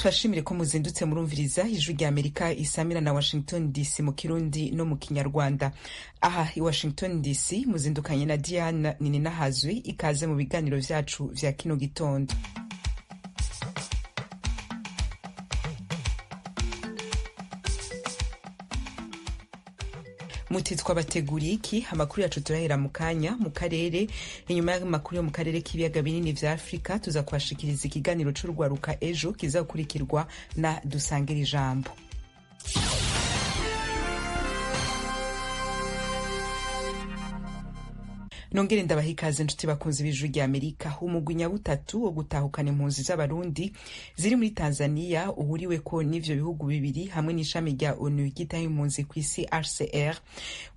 Tubashimire ko muzindutse murumviriza Ijwi rya Amerika isamira na Washington DC mu Kirundi no mu Kinyarwanda. Aha i Washington DC muzindukanye na Diana Nininahazwi. Ikaze mu biganiro vyacu vya kino gitondo. Muti twabateguriye iki? Amakuru yacu turahera mu kanya mu karere. Inyuma y'amakuru yo mu karere k'ibiyaga binini vya Afurika, tuza kubashikiriza ikiganiro c'Urwaruka Ejo, kizakurikirwa na Dusangira Ijambo. Nongere ndabaha ikaze, nshuti bakunzi b'Ijwi rya Amerika. Umugwi nyabutatu wo gutahukana impunzi z'Abarundi ziri muri Tanzania uhuriweko n'ivyo bihugu bibiri hamwe n'ishami rya ONU ryitaho impunzi kw'isi HCR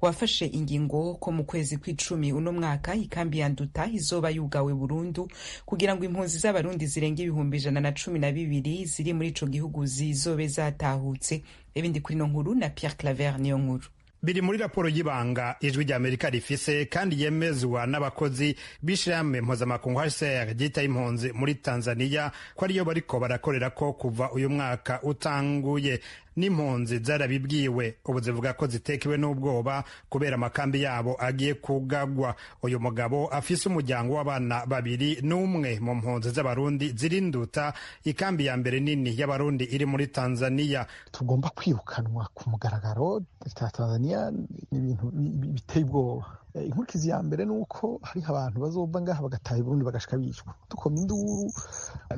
wafashe ingingo ko mu kwezi kw'icumi uno mwaka ikambi ya Nduta izoba yugawe burundu, kugira ngo impunzi z'Abarundi zirenga 112,000 ziri muri ico gihugu zizobe zatahutse. Ibindi kuri no nkuru na Pierre Claver niyo nkuru. Biri muri raporo y'ibanga Ijwi rya Amerika rifise kandi yemezwa n'abakozi b'ishirahamwe mpuzamakungu HCR ryitaye impunzi muri Tanzania, ko ariyo bariko barakorera ko kuva uyu mwaka utanguye. N'impunzi zarabibwiwe, ubu zivuga ko zitekewe n'ubwoba kubera amakambi yabo agiye kugagwa. Uyu mugabo afise umuryango w'abana babiri n'umwe mu mpunzi z'Abarundi zirinduta, ikambi ya mbere nini y'Abarundi iri muri Tanzania. Tugomba kwirukanwa ku mugaragaro leta ya Tanzania ni ibintu biteye ubwoba. Inkurikizi ya mbere ni uko hariho abantu bazova ngaha bagataha i Burundi, bagashika bicwa. Dukoma induru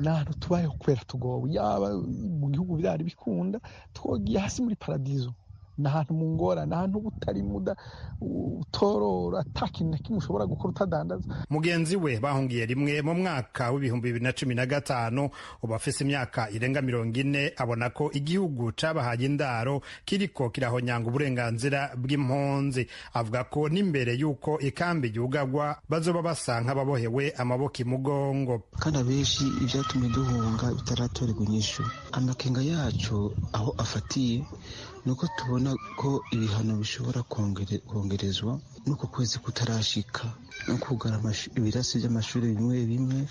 n'ahantu tubayeho kubera tugowe. Yaba mu gihugu vyari bikunda, twogiye hasi muri paradizo. Ni ahantu mu ngorane, ahantu ubutari muda utorora, ata kintu na kimwe ushobora gukora utadandaza. Mugenzi we bahungiye rimwe mu mwaka w'2015, ubu afise imyaka irenga 40, abona ko igihugu cabahaye indaro kiriko kirahonyanga uburenganzira bw'impunzi. Avuga ko n'imbere y'uko ikambi yugagwa bazoba basa nk'ababohewe amaboko imugongo. Kandi abenshi ivyatumye duhunga bitaratorerwa inyishu. Amakenga yacu aho afatiye nuko tubona ko ibihano bishobora kongerezwa n'uko kwezi kutarashika, no kugara ibirasi by'amashuri bimwe bimwe,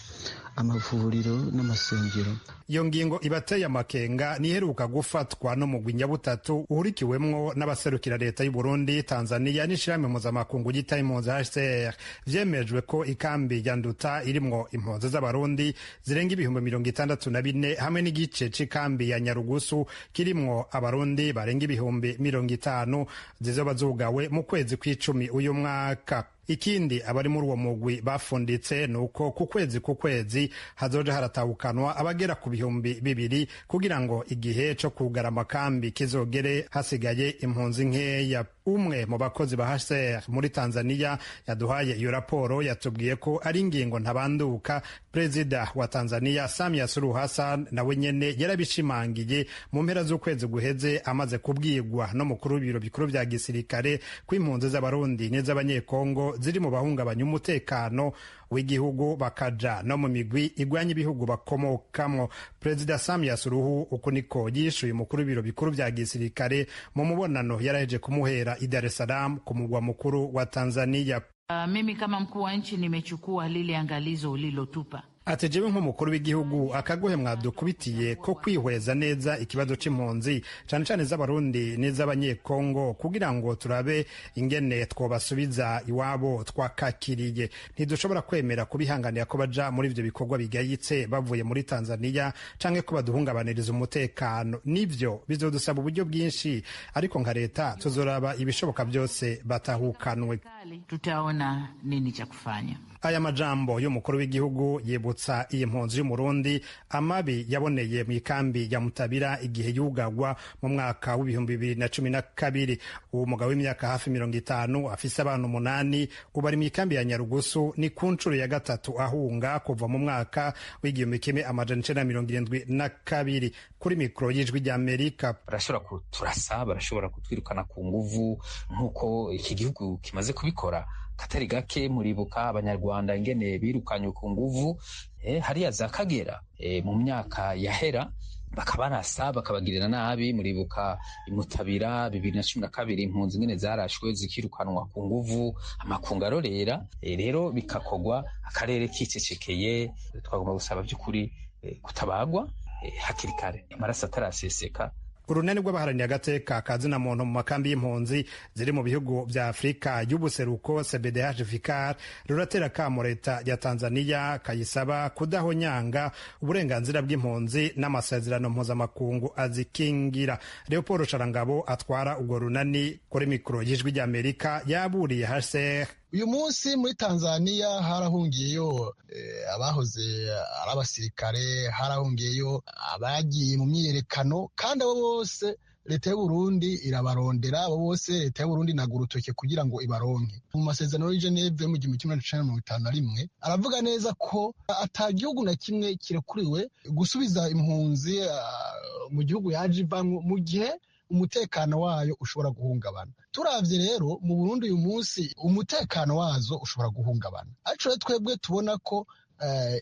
amavuriro n'amasengero. Iyo ngingo ibateye amakenga niheruka gufatwa n'umugwi nyabutatu uhurikiwemwo n'abaserukira leta y'u Burundi, Tanzania n'ishirahamwe mpuzamakungu ryitaye impunzi HCR. Vyemejwe ko ikambi ya Nduta irimwo impunzi z'Abarundi zirenga 64,000 hamwe n'igice c'ikambi ya Nyarugusu kirimwo Abarundi barenga 50,000 zizoba zugawe mu kwezi kw'icumi uyu mwaka. Ikindi abari muri uwo mugwi bafunditse ni uko ku kwezi ku kwezi hazoja haratahukanwa abagera ku 2000, kugira ngo igihe co kugara amakambi kizogere hasigaye impunzi nkeya. Umwe mu bakozi ba HCR muri Tanzania yaduhaye iyo raporo yatubwiye ko ari ingingo ntabanduka. Perezida wa Tanzania Samia Suluhu Hassan nawe nyene yarabishimangiye mu mpera z'ukwezi guheze, amaze kubwirwa n'umukuru w'ibiro bikuru vya gisirikare ko impunzi z'Abarundi n'iz'Abanyekongo ziri mu bahungabanya umutekano w'igihugu, bakaja no mu migwi igwanya ibihugu bakomokamwo. Perezida Samia Suluhu uku niko yishuye umukuru w'ibiro bikuru vya gisirikare mu mubonano yaraheje kumuhera i Dar es Salaam, ku mugwa mukuru wa Tanzania. Mimi kama mkuu wa nchi nimechukua lile angalizo ulilotupa. Ati jewe nk'umukuru w'igihugu, akagohe mwadukubitiye ko kwihweza neza ikibazo c'impunzi, cane cane z'Abarundi n'iz'Abanyekongo, kugira ngo turabe ingene twobasubiza iwabo twakakiriye. Ntidushobora kwemera kubihanganira ko baja muri ivyo bikorwa bigayitse bavuye muri Tanzania, canke ko baduhungabaniriza umutekano. Nivyo bizodusaba uburyo bwinshi, ariko nka leta tuzoraba ibishoboka byose batahukanwe. Tutaona nini cha kufanya. Aya majambo y'umukuru w'igihugu yibutsa iyi mpunzi y'Umurundi amabi yaboneye mu ikambi ya Mutabira igihe yugagwa mu mwaka w'2012. Uwo mugabo w'imyaka hafi 50 afise abana umunani ubu ari mu ikambi ya Nyarugusu. Ni ku nshuro ya gatatu ahunga kuva mu mwaka w'1972. Kuri mikoro y'Ijwi rya Amerika. Barashobora kuturasa, barashobora kutwirukana ku nguvu nk'uko iki gihugu kimaze kubikora katari gake. Muribuka Abanyarwanda ingene birukanywe ku nguvu hariya za Kagera mu myaka yahera, bakabarasa, bakabagirira nabi. Muribuka imutabira 2012, impunzi ingene zarashwe zikirukanwa ku nguvu, amakungu arorera. Rero bikakogwa akarere kicecekeye. Twagomba gusaba by'ukuri kutabagwa. Hakiri kare, amaraso ataraseseka. Urunani rw'abaharaniye agateka ka zina muntu mu makambi y'impunzi ziri mu bihugu vya Afurika y'ubuseruko, CBDH Vicar, ruratera kamo leta ya Tanzania, kayisaba kudahonyanga uburenganzira bw'impunzi n'amasezerano mpuzamakungu azikingira. Leopold Sharangabo atwara urwo runani, kuri mikoro y'Ijwi ry'Amerika yaburiye HCR. Uyu munsi muri Tanzania harahungiyeyo abahoze ari abasirikare, harahungiyeyo abagiye mu myiyerekano, kandi abo bose leta y'Uburundi irabarondera, abo bose leta y'Uburundi inaga urutoke kugira ngo ibaronke. Mu masezerano y'i Geneve mu 1951 aravuga neza ko ata gihugu na kimwe kirekuriwe gusubiza impunzi mu gihugu yaje ivamwo mu gihe umutekano wayo ushobora guhungabana. Turavye rero mu Burundi uyu munsi umutekano wazo ushobora guhungabana, ariko rero twebwe tubona ko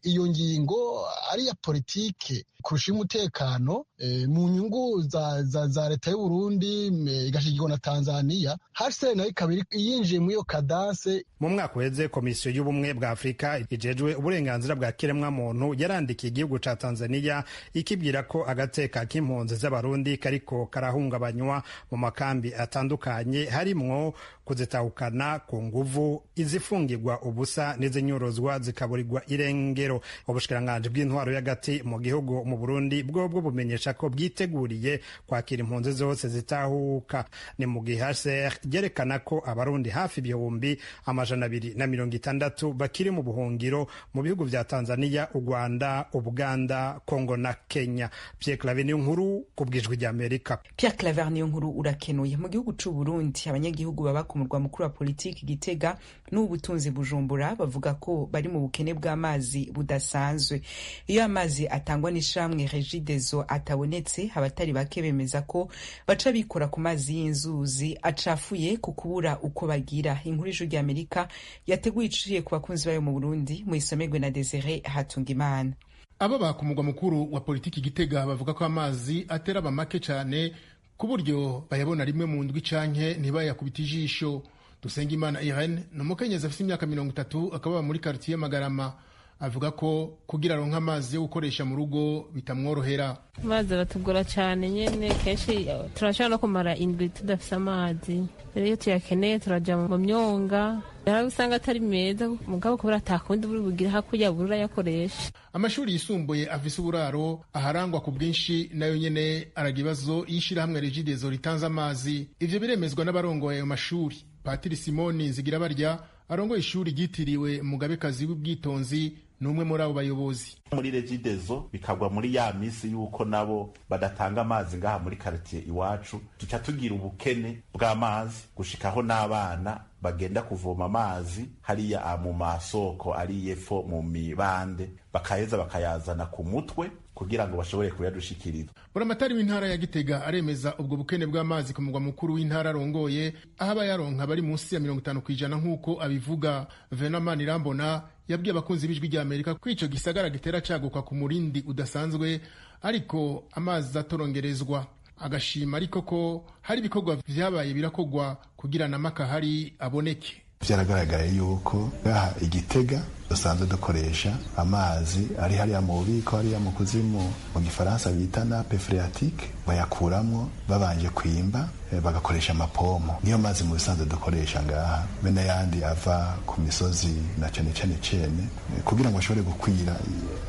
iyo ngingo ari iya politike kurusha umutekano, mu nyungu za leta y'u Burundi, igashigikirwa na Tanzania. HCR nayo ikaba yinjiye muri iyo cadence. Mu mwaka uheze, Komisiyo y'Ubumwe bwa Afurika ijejwe uburenganzira bwa kiremwamuntu yarandikiye igihugu ca Tanzania ikibwira ko agateka k'impunzi z'Abarundi kariko karahungabanywa mu makambi atandukanye, harimwo kuzitahukana ku nguvu, izifungirwa ubusa n'izinyorozwa zikaburirwa irengero. Ubushikiranganji bw'intwaro y'agati mu gihugu mu Burundi bwobwo bumenyesha ko bwiteguriye kwakira impunzi zose zitahuka. Ni mu gihe HCR ryerekana ko Abarundi hafi 260,000 bakiri mu buhungiro mu bihugu vya Tanzania, u Rwanda, Ubuganda, Kongo na Kenya. Pierre Claver niyo nkuru ku bw'Ijwi ry'Amerika. Pierre Claver niyo nkuru, urakenuye. Mu gihugu c'u Burundi, abanyagihugu baba ku murwa mukuru wa politiki Gitega n'ubutunzi Bujumbura bavuga ko bari mu bukene bw'amazi budasanzwe. Iyo amazi atangwa n'ishamwe Regideso atabonetse, abatari bake bemeza ko baca bikora ku mazi y'inzuzi acafuye ku kubura uko bagira. Inkuru Ijwi ry'Amerika yateguye iciye ku bakunzi bayo mu Burundi, muyisomerwe na Desire Hatungimana. Ababa ku mugwa mukuru wa politiki Gitega bavuga ko amazi atera aba make cyane, ku buryo bayabona rimwe mu ndwi canke ntibayakubita ijisho. Dusengimana Irene ni umukenyezi afite imyaka 30, akaba muri quartier Magarama. Avuga ko kugira aronke amazi yo gukoresha mu rugo bitamworohera. Amazi aratugora cyane nyene, kenshi turashobora no kumara indwi tudafise amazi. Rero iyo tuyakeneye turaja mu myonga, hari usanga atari meza, mugabo kubera atakundi buri bugire hakurya buri urayakoresha. Amashuri yisumbuye afise uburaro aharangwa ku bwinshi nayo nyene araga ibibazo y'ishirahamwe Regideso ritanze amazi. Ivyo biremezwa n'abarongoye ayo mashuri. Patiri Simoni Zigirabarya arongoye ishuri ryitiriwe Mugabekazi w'Ubwitonzi ni umwe muri abo bayobozi. Muri Regideso bikagwa muri ya misi yuko nabo badatanga amazi ngaha muri quartier iwacu, tuca tugira ubukene bw'amazi gushikaho n'abana bagenda kuvoma amazi hariya mu masoko ari yepfo mu mibande, bakaheza bakayazana ku mutwe kugira ngo bashobore kuyadushikiriza. Buramatari w'intara ya Gitega aremeza ubwo bukene bw'amazi ku mugwa mukuru w'intara arongoye, aho abayaronka bari munsi ya 50% nk'uko abivuga. Venamani Irambona yabwiye abakunzi b'Ijwi rya Amerika ko ico gisagara gitera caguka ku murindi udasanzwe, ariko amazi atorongerezwa. Agashima ariko ko hari ibikorwa vyabaye birakogwa kugira namakahari aboneke. Vyaragaragaye yuko ngaha Igitega dusanzwe dukoresha amazi ari hariya mu bubiko, hariya mu kuzimu, mu gifaransa bita nappe phréatique, bayakuramwo babanje kwimba, bagakoresha amapomo. Niyo mazi mu bisanzwe dukoresha ngaha, be n'ayandi ava ku misozi na cane cane cene, kugira ngo ashobore gukwira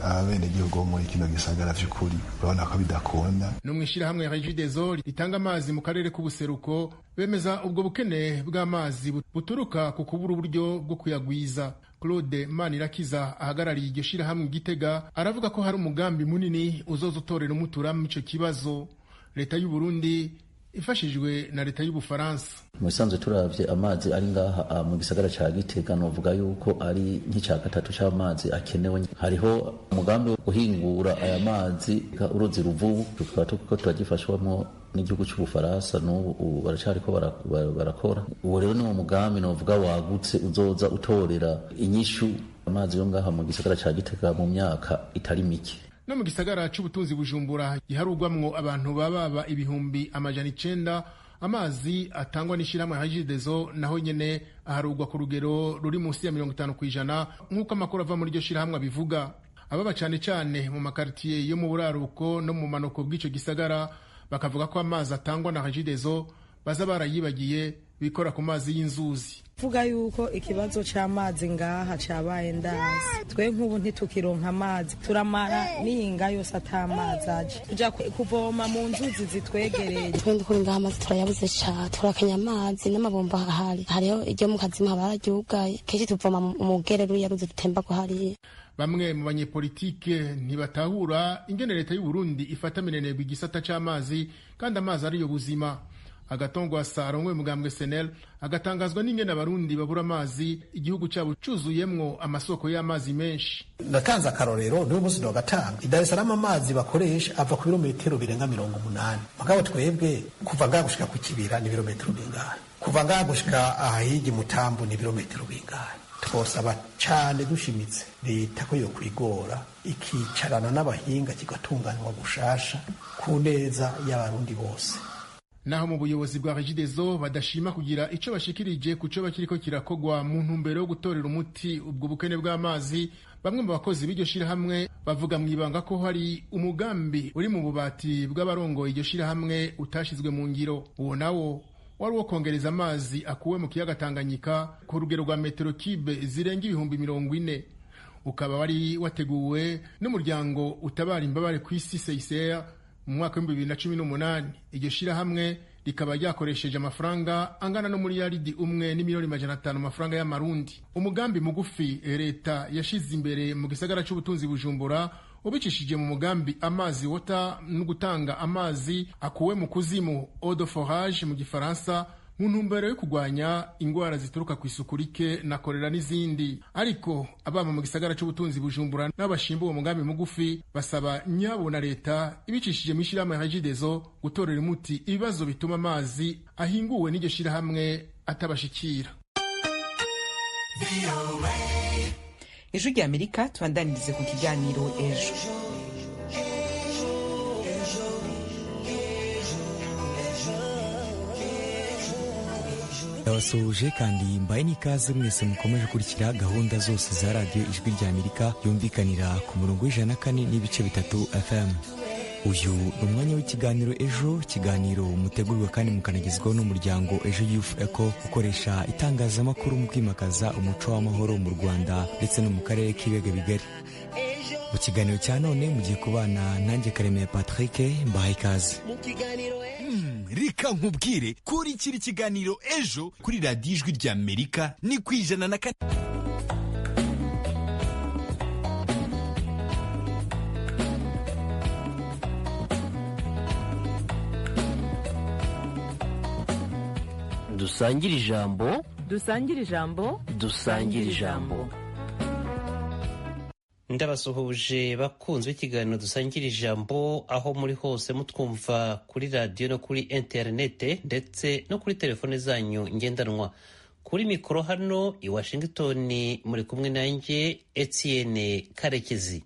abenegihugu bo muri kino gisagara. Vy'ukuri urabona ko bidakunda. No mw'ishirahamwe Regideso ritanga amazi mu karere k'ubuseruko bemeza ubwo bukene bw'amazi buturuka ku kubura uburyo bwo kuyagwiza. Claude Manirakiza ahagarariye iryo shirahamwe Gitega aravuga ko hari umugambi munini uzoza utorera umutura ico kibazo, leta y'u Burundi ifashijwe na leta y'Ubufaransa. Mu bisanzwe turavye amazi ari ngaha mu gisagara ca Gitega, novuga yuko ari nk'ica gatatu c'amazi akenewe. Hariho umugambi wo guhingura aya mazi, uruzi Ruvubu, tukaba turiko turagifashwamwo n'igihugu c'Ubufaransa. N'ubu baracariko barakora. Uwo rero ni wo mugambi novuga wagutse uzoza utorera inyishu amazi yo ngaha mu gisagara ca Gitega mu myaka itari mike. No mu gisagara c'ubutunzi Bujumbura giharugwamwo abantu bababa 900,000, amazi atangwa n'ishirahamwe Regideso naho nyene aharugwa ku rugero ruri munsi ya 50% nk'uko amakuru ava muri iryo shirahamwe abivuga. Ababa cane cane mu makartiye yo mu buraruko no mu manuko bw'ico gisagara bakavuga ko amazi atangwa na Regideso baza barayibagiye, bikora ku mazi y'inzuzi. Vuga yuko ikibazo c'amazi ngaha cabaye ndazi, twe nk'ubu ntitukironka amazi, turamara n'iyinga yose atamazi aje, tuja kuvoma mu nzuzi zitwegereye. Twe ndukuri ngaha amazi turayabuze cane, turakenya amazi n'amabomba ahari, hariho iryo mu kazima bararyugaye, kenshi tuvoma mu mugere ruriya ruzi rutembako hariya. Bamwe mu banyepolitike ntibatahura ingene leta y'u Burundi ifata minenegwa igisata c'amazi kandi amazi ariyo buzima. Agatongwasa arongoye umugambwe Senel agatangazwa n'ingene abarundi babura amazi igihugu cyabo cuzuyemwo amasoko y'amazi menshi. Natanze akarorero n'uyu munsi ndagatanga. I Dar es Salaam amazi bakoresha ava ku birometero birenga 80, mugabo twebwe kuva ngaha gushika ku Kibira ni ibirometero bingahe, kuva ngaha gushika ahahigi Mutambu ni ibirometero bingahe? Twosaba cane dushimitse leta ko yokwigora ikicarana n'abahinga kigatunganywa gushasha ku neza y'abarundi bose. Naho mu buyobozi bwa Regideso badashima kugira ico bashikirije ku co bakiriko kirakogwa mu ntumbero yo gutorera umuti ubwo bukene bw'amazi, bamwe mu bakozi b'iryo shirahamwe bavuga mw'ibanga ko hari umugambi uri mu bubati bw'abarongoye iryo shirahamwe utashizwe mu ngiro. Uwo nawo wari uwo kongereza amazi akuwe mu kiyaga Tanganyika ku rugero rwa metero kibe zirenga 40,000, ukaba wari wateguwe n'umuryango utabara imbabare ku isi CICR mu mwaka wa 2018. Iryo shirahamwe rikaba ryakoresheje amafaranga angana no miliyaridi 1.5 million amafaranga y'amarundi. Umugambi mugufi leta yashize imbere mu gisagara c'ubutunzi Bujumbura ubicishije mu mugambi amazi wota no gutanga amazi akuwe mu kuzimu, eau de forage mu gifaransa, mu ntumbero yo kurwanya ingwara zituruka ku isuku rike na korera n'izindi. Ariko ababa mu gisagara c'ubutunzi Bujumbura n'abashimba uwo mugambi mugufi basaba nyabo na leta ibicishije mu ishirahamwe Regideso gutorera umuti ibibazo bituma amazi ahinguwe n'iryo shirahamwe atabashikira. Ijwi rya Amerika, tubandanirize ku kiganiro Ejo. Ndabasuhuje kandi mbaye n'ikaze mwese mukomeje gukurikira gahunda zose za radiyo Ijwi rya Amerika yumvikanira ku murongo wa 104.3 FM. Uyu ni umwanya w'ikiganiro Ejo, ikiganiro mutegurwa kandi mukanagezwaho n'umuryango Ejo Youth Eco, ukoresha itangazamakuru mu kwimakaza umuco w'amahoro mu Rwanda ndetse no mu karere k'ibiyaga bigari. Mu kiganiro cya none mugiye kubana nanjye Karemera Patrick, mbahaye ikaze. Reka nkubwire, kurikira ikiganiro Ejo kuri radiyo Ijwi rya Amerika ni ku 104. Dusangire ijambo. Dusangire ijambo. Dusangire ijambo. Ndabasuhuje bakunze ikiganiro Dusangira Ijambo aho muri hose mutwumva kuri radiyo no kuri interinete ndetse no kuri telefone zanyu ngendanwa. Kuri mikoro hano i Washington muri kumwe nanjye Etienne Karekezi.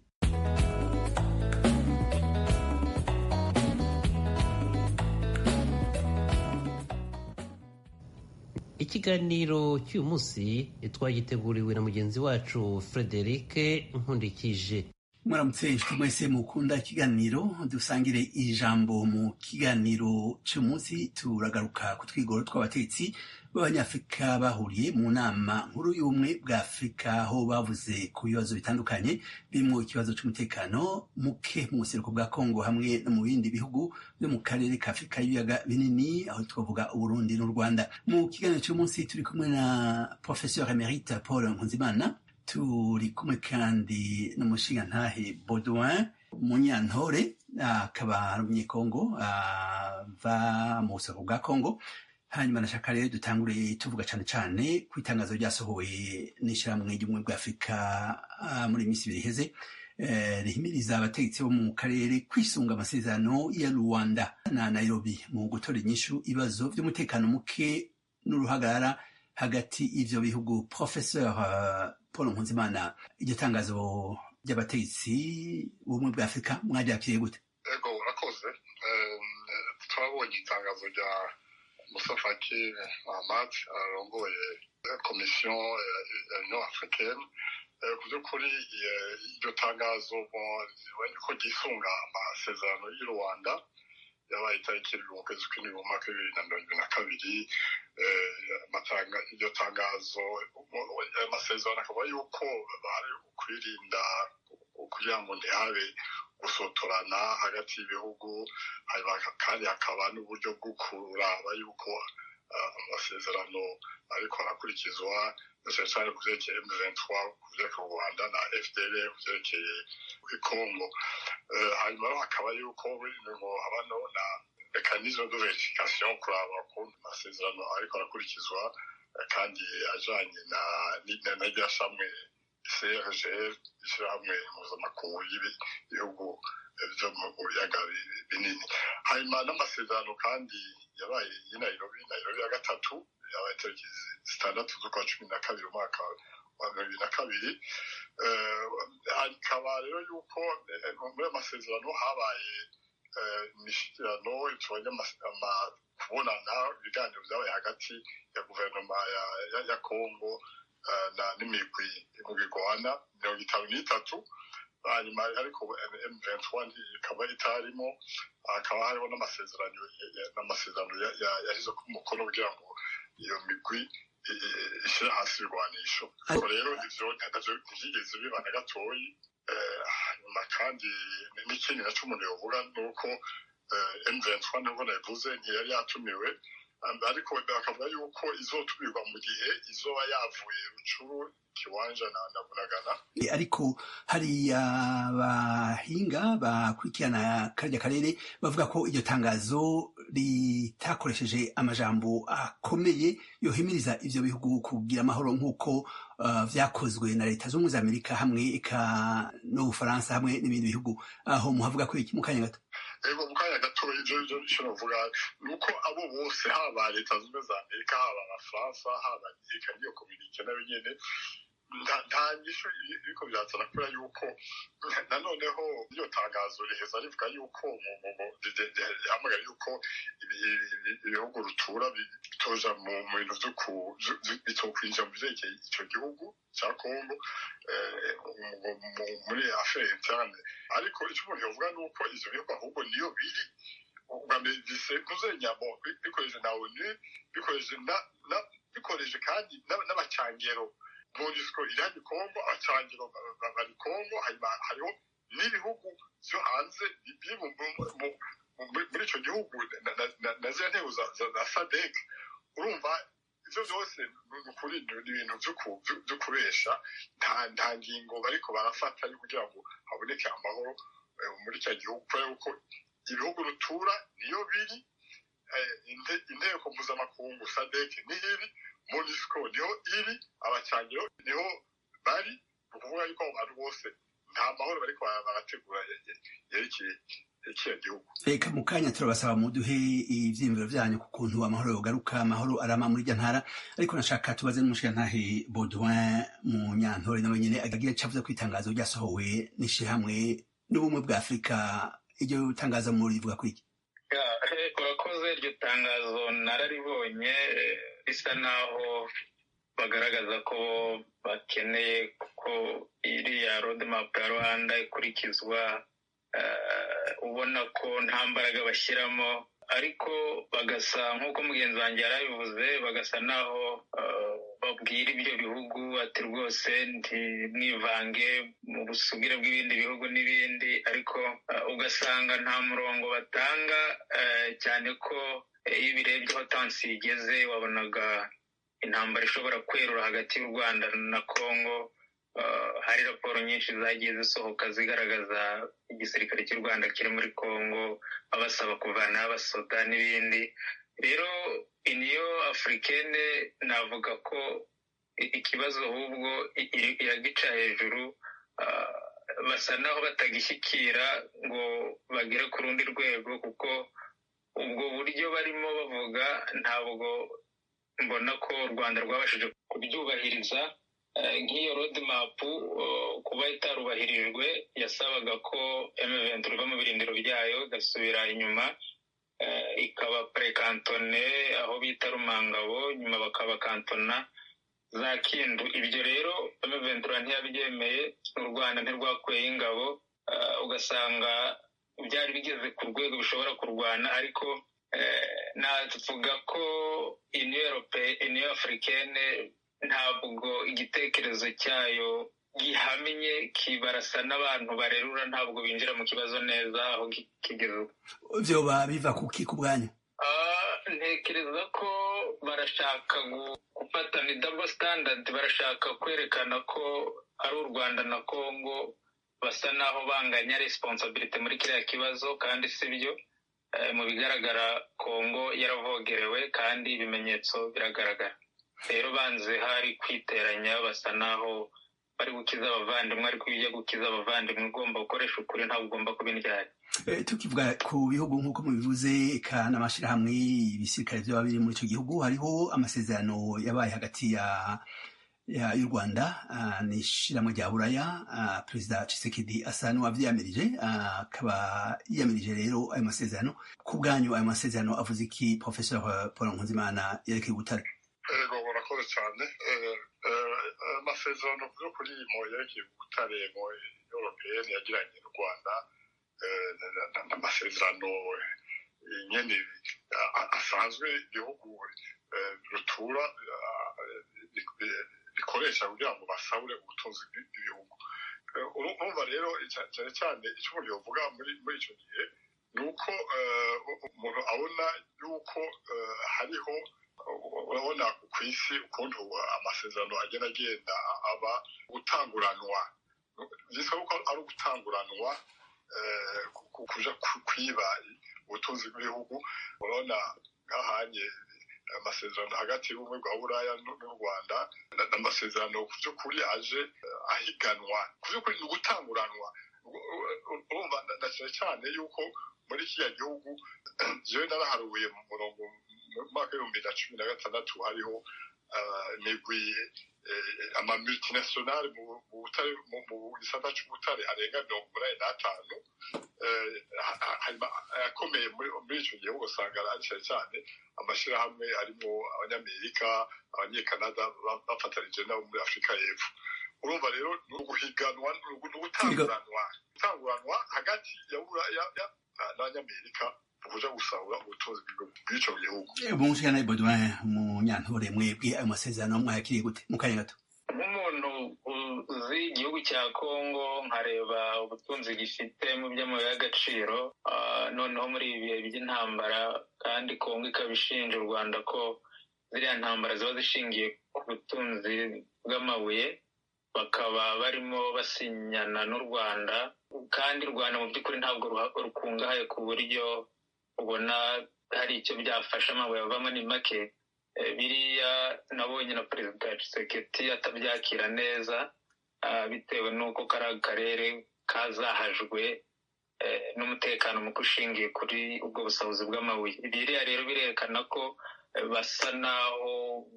Ikiganiro cy'uyu munsi twagiteguriwe na mugenzi wacu Frederic Nkundikije. Muramutse inshuti mwese mukunda ikiganiro Dusangire Ijambo. Mu kiganiro cy'umunsi turagaruka ku twigoro tw'abatetsi b'abanyafurika bahuriye mu nama nkuru y'ubumwe bwa Afurika, aho bavuze ku bibazo bitandukanye birimo ikibazo cy'umutekano muke mu buseruko bwa Kongo hamwe no mu bindi bihugu byo mu karere ka Afurika y'ibiyaga binini, aho twavuga Uburundi n'u Rwanda. Mu kiganiro cy'umunsi turi kumwe na Professeur Emerite Paul Nkunzimana, turi kumwe kandi n'umushingantahe Baudouin Munyantore, akaba ari umunyekongo ava mu buseruko bwa Kongo. Hanyuma nashaka rero dutangure tuvuga cane cane ku itangazo ryasohowe n'ishirahamwe ry'ubumwe bwa Afurika muri iminsi ibiri iheze, rihimiriza abategetsi bo mu karere kwisunga amasezerano ya Luanda na Nairobi mu gutora inyishu ibibazo vy'umutekano muke n'uruhagarara hagati y'ivyo bihugu. Professeur Paul Nkunzimana, iryo tangazo ry'abategetsi b'ubumwe bwa Afurika mwaryakiriye gute? Ego, urakoze. Twabonye itangazo rya Moussa Faki Mahamat arongoye komisiyo ya Union Africaine. Ku by'ukuri iryo tangazo ko ryisunga amasezerano y'u Rwanda yabaye itariki mu kwezi kw'indwi mu mwaka wa 2022. Iryo tangazo, amasezerano akaba yuko bari kwirinda kugira ngo ntihabe gusotorana hagati y'ibihugu, kandi hakaba n'uburyo bwo kuraba yuko amasezerano ariko arakurikizwa, cyane cyane ku byerekeye M23, ku byerekeye u Rwanda, na FDLR ku byerekeye Congo. Hanyuma rero hakaba yuko ngo haba na mécanisme de vérification, kuraba ko amasezerano ariko arakurikizwa, kandi ajanye na rya shamwe CIRGL, ishyirahamwe mpuzamakungu y'ibihugu byo mu biyaga binini. Hanyuma n'amasezerano kandi yabaye i Nairobi, Nairobi ya gatatu, yabaye tariki 6 z'ukwa 12 umwaka wa 2002. Hakaba rero yuko muri ayo masezerano habaye imishikirano, tubonye kubonana, ibiganiro byabaye hagati ya guverinoma ya Congo n'imigwi igwana 53. Hanyuma ariko M23 ikaba itarimo. Hakaba hariho n'amasezerano yashyize ku mukono kugira ngo iyo migwi ishyire hasi ibigwanisho. Ariko rero ivyo navyo ntivyigeze biba na gatoyi. Hanyuma kandi n'ikindi naco umuntu yovuga ni uko M23, nubwo nabivuze, ntiyari yatumiwe, ariko bakavuga yuko izotumirwa mu gihe izoba yavuye Rutshuru, Kiwanja na Bunagana. Ariko hari abahinga bakurikirana karya karere bavuga ko iryo tangazo ritakoresheje amajambo akomeye yohimiriza ivyo bihugu kugira amahoro, nk'uko vyakozwe na Leta Zunze Ubumwe za Amerika hamwe eka n'Ubufaransa hamwe n'ibindi bihugu. Aho muhavuga ko iki mu kanya gato? Ego, mu kanya gato, ivyo ico novuga ni uko abo bose, haba Leta Zunze Ubumwe za Amerika, haba Abafaransa, haba eka n'iyo communiqué nayo nyene, nta nyishu iriko birazana, kubera yuko nanoneho iryo tangazo riheza rivuga yuko rihamagara yuko ibihugu rutura bitoja mu bintu bitokwinjira mu vyerekeye ico gihugu ca Congo muri affaire interne. Ariko ico umuntu yovuga ni uko ivyo bihugu ahubwo niyo biri ubwa mbere bise nyamo bikoresheje na ONU, bikoresheje kandi n'abacangero. MONUSCO iri hano Kongo, abacangero bari Kongo. Hanyuma hariho n'ibihugu vyo hanze biri muri ico gihugu na ziriya ntego za SADC. Urumva ivyo vyose ni ukuri ni ibintu vyo kubesha. Nta ngingo bariko barafata yo kugira ngo haboneke amahoro muri cya gihugu, kubera yuko ibihugu rutura niyo biri, inteko mpuzamakungu SADC niho iri, MONUSCO niho iri, abacangiro niho bari. Ni ukuvuga yuko abo bantu bose nta mahoro bariko barategura yerekeye kiriya gihugu. Reka mu kanya turabasaba muduhe ivyiyumviro vyanyu ku kuntu amahoro yogaruka, amahoro arama muri irya ntara. Ariko nashaka tubaze n'umushirantahe Baudouin Munyantore, nawe nyene agira ico avuze ku itangazo ryasohowe n'ishirahamwe n'Ubumwe bwa Afurika. Iryo tangazo murivuga kwiki? Urakoze. Iryo tangazo nararibonye, risa naho bagaragaza ko bakeneye ko iriya roadmap ya Rwanda ikurikizwa. Ubona ko nta mbaraga bashyiramo, ariko bagasa nk'uko mugenzi wanjye yarabivuze, bagasa naho babwira ibyo bihugu ati rwose ntimwivange mu busugire bw'ibindi bihugu n'ibindi, ariko ugasanga nta murongo batanga, cyane ko iyo ubirebye aho tension igeze, wabonaga intambara ishobora kwerura hagati y'u Rwanda na Congo. Hari raporo nyinshi zagiye zisohoka zigaragaza igisirikare cy'u Rwanda kiri muri Congo, babasaba kuvanaho abasoda n'ibindi. Rero Union africaine navuga ko ikibazo ahubwo iragica hejuru, basa naho batagishyikira ngo bagere ku rundi rwego, kuko ubwo buryo barimo bavuga ntabwo mbona ko u Rwanda rwabashije kubyubahiriza. Nk'iyo roadmap kuba itarubahirijwe, yasabaga ko M23 iva mu birindiro byayo igasubira inyuma, ikaba pré-cantonnée aho bita Rumangabo, nyuma bakaba kantona za Kindu. Ibyo rero M23 ntiyabyemeye, u Rwanda ntirwakuyeho ingabo, ugasanga byari bigeze ku rwego bishobora kurwana. Ariko navuga ko Union Africaine ntabwo igitekerezo cyayo gihamye, kibarasa n'abantu barerura, ntabwo binjira mu kibazo neza aho kigeze ubu. Vyoba biva kuki ku bwanyu? Ntekereza ko barashaka gufata ni double standard, barashaka kwerekana ko ari u Rwanda na Congo basa naho banganya responsibility muri kiriya kibazo, kandi si byo. Mu bigaragara Congo yaravogerewe kandi ibimenyetso biragaragara. Rero banze hari kwiteranya, basa naho bari gukiza abavandimwe, ariko iyo ujya gukiza abavandimwe ugomba gukoresha ukuri, ntabwo ugomba kuba indyarya. Tukivuga ku bihugu nk'uko mubivuze, eka n'amashirahamwe ibisirikare vyoba biri muri ico gihugu, hariho amasezerano yabaye hagati y'u Rwanda n'ishirahamwe rya Buraya. Perezida Tshisekedi asa n'uwavyiyamirije, akaba yiyamirije rero ayo masezerano. Ku bwanyu ayo masezerano avuze iki, Professeur Paul Nkunzimana, yerekeye ubutare? Ego, murakoze cyane. Amasezerano by'ukuri mu yerekeye ubutare mu européenne yagiranye n'u Rwanda, amasezerano nyene asanzwe ibihugu rutura bikoresha kugira ngo basahure ubutunzi bw'ibihugu. Urumva rero cyane cyane icyo umuntu yovuga muri icyo gihe ni uko umuntu abona yuko hariho, urabona ku isi ukuntu amasezerano agenda aba gutanguranwa, bisa ko ari ugutanguranwa kuja kwiba ubutunzi bw'ibihugu. Urabona nk'ahanye amasezerano hagati y'ubumwe bwa Buraya n'u Rwanda, amasezerano ku by'ukuri aje ahiganwa, ku by'ukuri ni ugutanguranwa. Urumva na cyane cyane yuko muri kiriya gihugu, jewe naraharuye mu murongo mu mwaka w'2016, hariho imigwi ama multinationales mu butare, mu gisata c'ubutare arenga 85 akomeye muri ico gihugu. Usanga ari cyane cyane amashirahamwe arimo Abanyamerika, Abanyekanada bafatanije nabo muri Afurika y'Epfo. Urumva rero ni uguhiganwa, ni ugutanguranwa hagati ya Buraya n'Abanyamerika kuja gusahura ubutunzi bw'ico gihugu. Umushikana Baudouin Munyantore, mwebwe ayo masezerano mwayakiriye gute mu kanya gato? Nk'umuntu uzi igihugu cya Kongo, nkareba ubutunzi gifite mu by'amabuye y'agaciro, noneho muri ibi bihe by'intambara, kandi Kongo ikaba ishinja u Rwanda ko ziriya ntambara ziba zishingiye ku butunzi bw'amabuye, bakaba barimo basinyana n'u Rwanda, kandi u Rwanda mu by'ukuri ntabwo rukungahaye ku buryo ubona hari icyo byafasha, amabuye avamo ni make. Biriya nabonye na Perezida Tshisekedi atabyakira neza, bitewe n'uko kari akarere kazahajwe n'umutekano muke ushingiye kuri ubwo busahuzi bw'amabuye. Biriya rero birerekana ko basa naho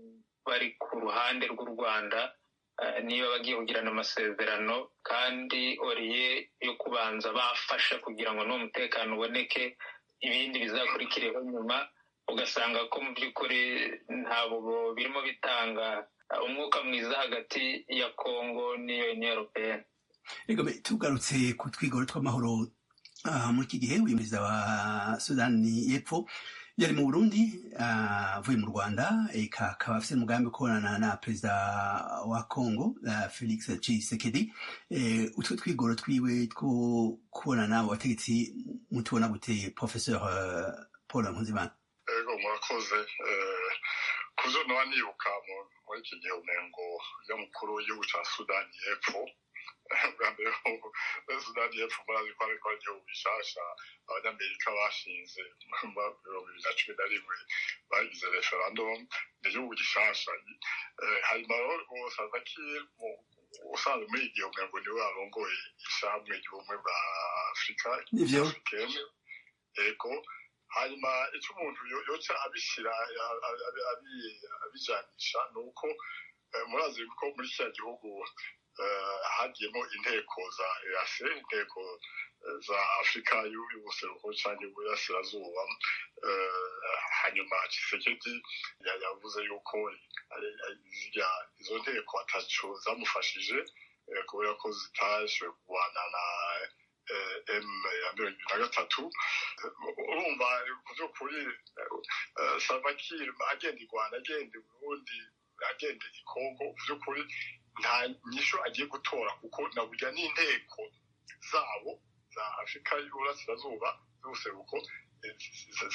bari ku ruhande rw'u Rwanda niba bagiye kugirana amasezerano, kandi oriye yo kubanza bafasha kugira ngo n'uwo mutekano uboneke, ibindi bizakurikireho nyuma. Ugasanga ko mu by'ukuri ntabwo birimo bitanga umwuka mwiza hagati ya Kongo n'iyo Union Européenne. Ego, tugarutse ku twigoro tw'amahoro, muri iki gihe uyu perezida wa Sudani y'Epfo yari mu Burundi avuye mu Rwanda, eka akaba afise umugambi wo kubonana na perezida wa Congo Felix Tshisekedi. Utwo twigoro twiwe two kubonana abo bategetsi mutubona gute, Professeur Paul Nkunzimana? Ego, murakoze. Kuzo noba nibuka muri iki gihe umengo y'umukuru w'igihugu ca Sudani y'Epfo, bwa mbere Sudani y'Epfo murazi ko ariko ari igihugu gishasha Abanyamerika bashinze mu 2011, bagize referendum, ni igihugu gishasha. Hanyuma rero Salva Kiir usanzwe muri iki gihe umengo niwe arongoye ishirahamwe ry'ubumwe bwa Afurika Africaine. Ego, hanyuma icyo umuntu yoca abishyira abijanisha ni uko murazi ko muri kiriya gihugu hagiyemo inteko za EAC, inteko za Afurika y'ubuseruko cyangwa y'uburasirazuba. Hanyuma Tshisekedi yavuze yuko Izo nteko ataco zamufashije, kubera ko zitashoboye kurwana na M ya 23. Urumva, ku by'ukuri Salva Kiir agenda i Rwanda, agenda i Burundi, agenda i Kongo, ku by'ukuri nta nyishu agiye gutora, kuko na burya n'inteko zabo za Afurika y'Uburasirazuba z'ubuseruko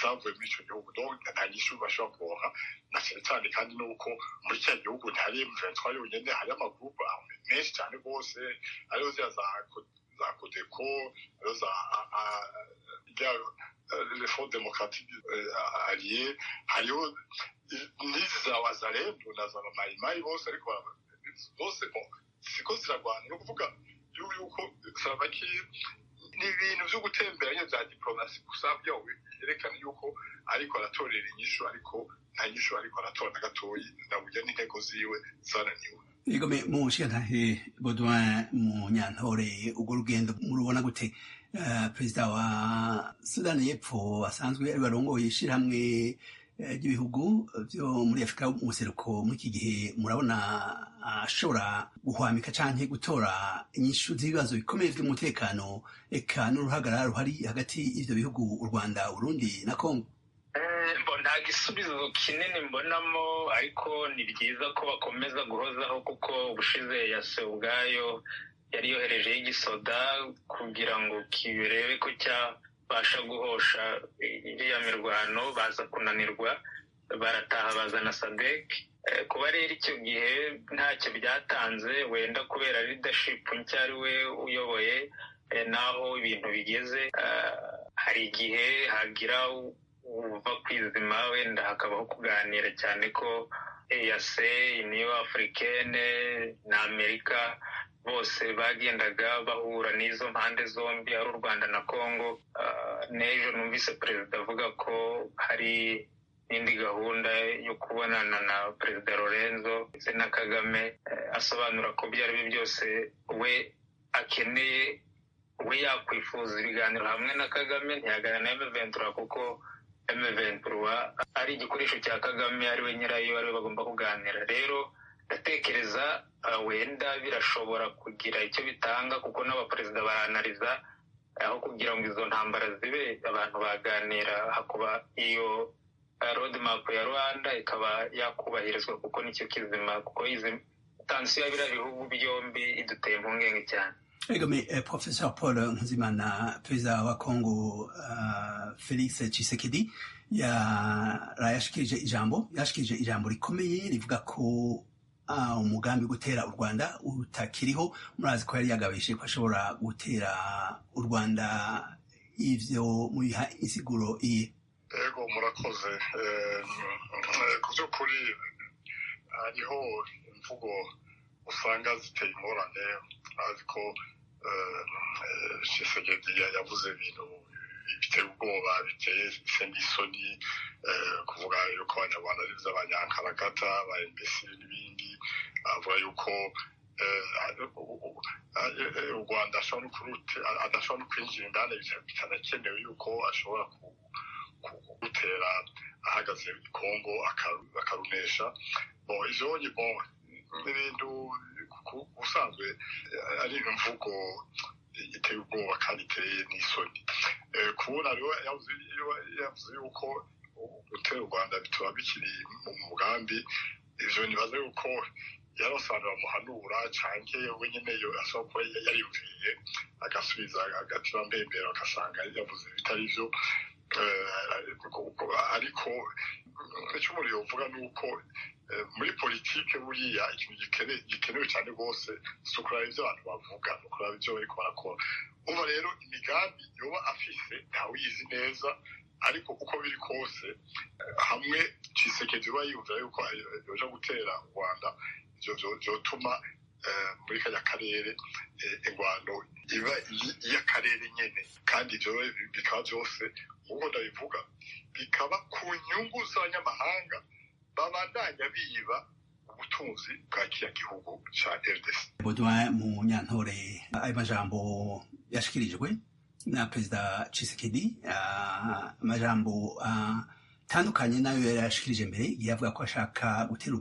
zavuye muri icyo gihugu. Nta nyishu bashobora kuronka, na cyane cyane kandi nuko muri kiriya gihugu ntihari M23 yonyine, hari amagurupe menshi cyane rwose, hariho ziriya za CODECO, hariho za le Front Démocratique Allié, hariho n'izi za Wazalendo na za Mayimayi bose, ariko bose siko ziragwana. Ni ukuvuga yuko Salva Kiir ni ibintu byo gutemberanya bya diplomasi gusa, byo yerekana yuko ariko aratorera inyishu, ariko nta nyishu ariko aratora na gatoyi, na burya n'intego ziwe zananiwe. Igome mu nshingantahe Baudouin Munyantore, urwo rugendo murubona gute? Perezida wa Sudani y'Epfo asanzwe ari barongoye ishirahamwe ry'ibihugu byo muri Afurika mu buseruko muri iki gihe, murabona ashobora guhwamika canke gutora inyishu z'ibibazo bikomeye vy'umutekano eka n'uruhagarara ruhari hagati y'ivyo bihugu, u Rwanda, Urundi na Kongo? Nta gisubizo kinini mbonamo, ariko ni byiza ko bakomeza guhozaho, kuko ubushize yase ubwayo yari yoherejeho igisoda kugira ngo kirebe ko cyabasha guhosha iriya mirwano, baza kunanirwa barataha bazana SADC. Kuba rero icyo gihe ntacyo byatanze, wenda kubera leadership nshya ari we uyoboye n'aho ibintu bigeze, hari igihe hagira uva ku izima, wenda hakabaho kuganira, cyane ko EAC, Union Africaine na Amerika bose bagendaga bahura n'izo mpande zombi, ari u Rwanda na Congo. N'ejo numvise perezida avuga ko hari n'indi gahunda yo kubonana na Perezida Lorenzo ndetse na Kagame, asobanura ko ibyo ari byo byose we akeneye, we yakwifuza ibiganiro hamwe na Kagame, ntiyaganira na M23, kuko M23 ari igikoresho cya Kagame, ari we nyirayo, ari we bagomba kuganira. Rero ndatekereza wenda birashobora kugira icyo bitanga, kuko n'abaperezida baranariza aho kugira ngo izo ntambara zibe, abantu baganira, hakuba iyo roadmap ya Rwanda ikaba yakubahirizwa, kuko nicyo kizima, kuko izi tension ya biriya bihugu byombi iduteye impungenge cyane. Egome Professor Paul Nkuzimana, perezida wa Congo Felix Tshisekedi yashikirije ijambo rikomeye rivuga ko umugambi wo gutera u Rwanda utakiriho. Murazi ko yari yagabishije ko ashobora gutera u Rwanda. Ivyo mubiha insiguro iye? Ego, murakoze. Ku by'ukuri hariho imvugo usanga ziteye ingorane, ariko Tshisekedi yavuze ibintu biteye ubwoba, biteye n'isoni, kuvuga yuko Abanyarwanda ari iby'abanyankaragata ba MBC n'ibindi, avuga yuko u Rwanda adashobora no kwinjira indani, bitanakenewe yuko ashobora gutera ahagaze i Kongo akarunesha. Ivyo ni ibintu ubusanzwe ari imvugo iteye ubwoba kandi iteye n'isoni. Kubona rero yavuze yuko gutera u Rwanda bituma bikiri mu mugambi, ivyo nibaza yuko yaronse abantu bamuhanura, canke we nyene ashobora kuba yariyumviye agasubiza agatima mbembero, agasanga yavuze bitari vyo. Ariko icyo umuntu yovuga ni uko muri politike buriya ikintu gikenewe cyane rwose si ukuraba ibyo abantu bavuga, ni ukuraba ibyo bariko barakora. Uba rero imigambi yoba afise ntawuyizi neza, ariko uko biri kose, hamwe Tshisekedi uba yiyumvira yuko yoja gutera u Rwanda, ivyo vyotuma muri kariya karere ingwano iba iy'akarere nyene, kandi ivyo bikaba vyose, nk'uko ndabivuga, bikaba ku nyungu z'abanyamahanga babandanya biba ubutunzi bwa kiriya gihugu ca RDC. Baudouin Munyantore, ayo majambo yashikirijwe na Perezida Tshisekedi, amajambo atandukanye nayo yari yashikirije mbere igihe avuga ko ashaka gutera u